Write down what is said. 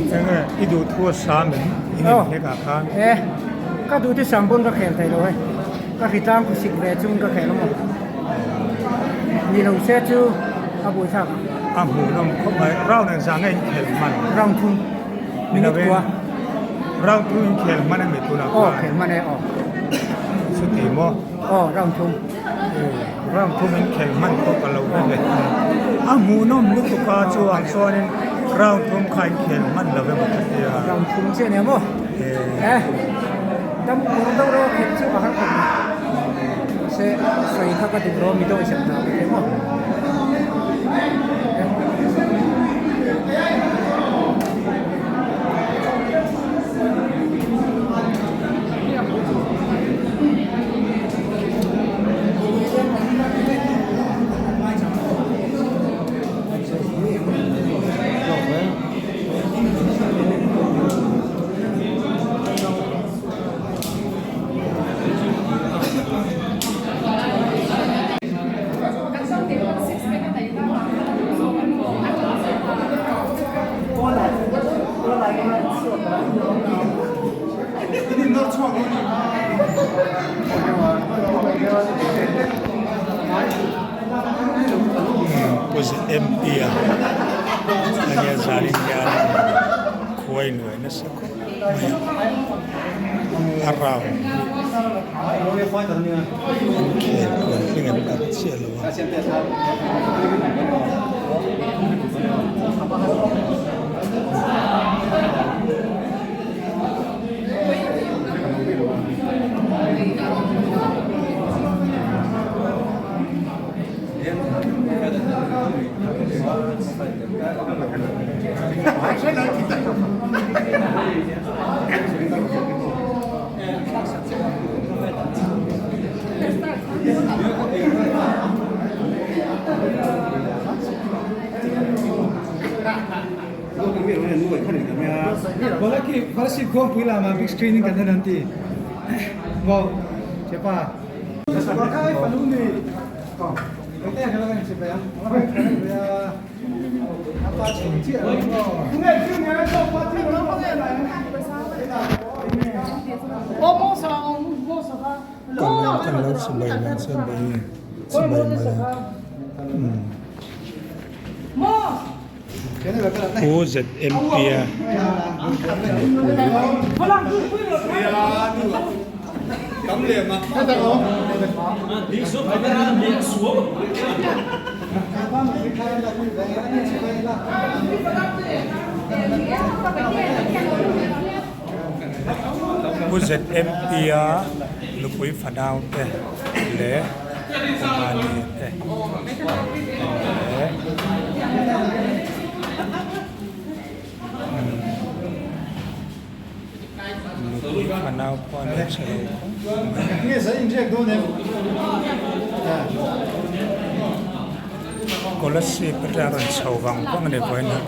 Enge i duh thu a sam em in in hlek ah khan. E ka duh te sam pawn ka khel thei lo e ka hritlang khu sik ve chung ka khel amaw ni lo se chu a buai thlak ang. A hmuhnawm khawp mai round engzah nge in khel hman? Round thum minute kua. Round thum in khel hman emi tunah khan? Aw khel hman e aw. Chuti maw? Aw round thum. Round thum in khel hman pawh ka lo hre ve. A hmuhnawm lutuk a chuang chuanin round thum kha in khel hman lo emaw ka tia. Round thum chiah nia maw? Eh dam ur deuh rawh khelh chu a har khawp mai. Mahse sawi kha ka duh rawh mi dawih sem hna ka tia maw? MP a ania zanin hian khuai nuai nasa khawp mai a a round an khel kual tling an kal chiah lo a. Kan lo chibai mai che bai chibai mai a umm Pu ZMP a nupui. Pu ZMP a nupui fanau te leh mahni te leh nupui fanau pawh an inchhe lo khawp mai. Kolasib atang a rawn chho vang vang a ni vawiin hi.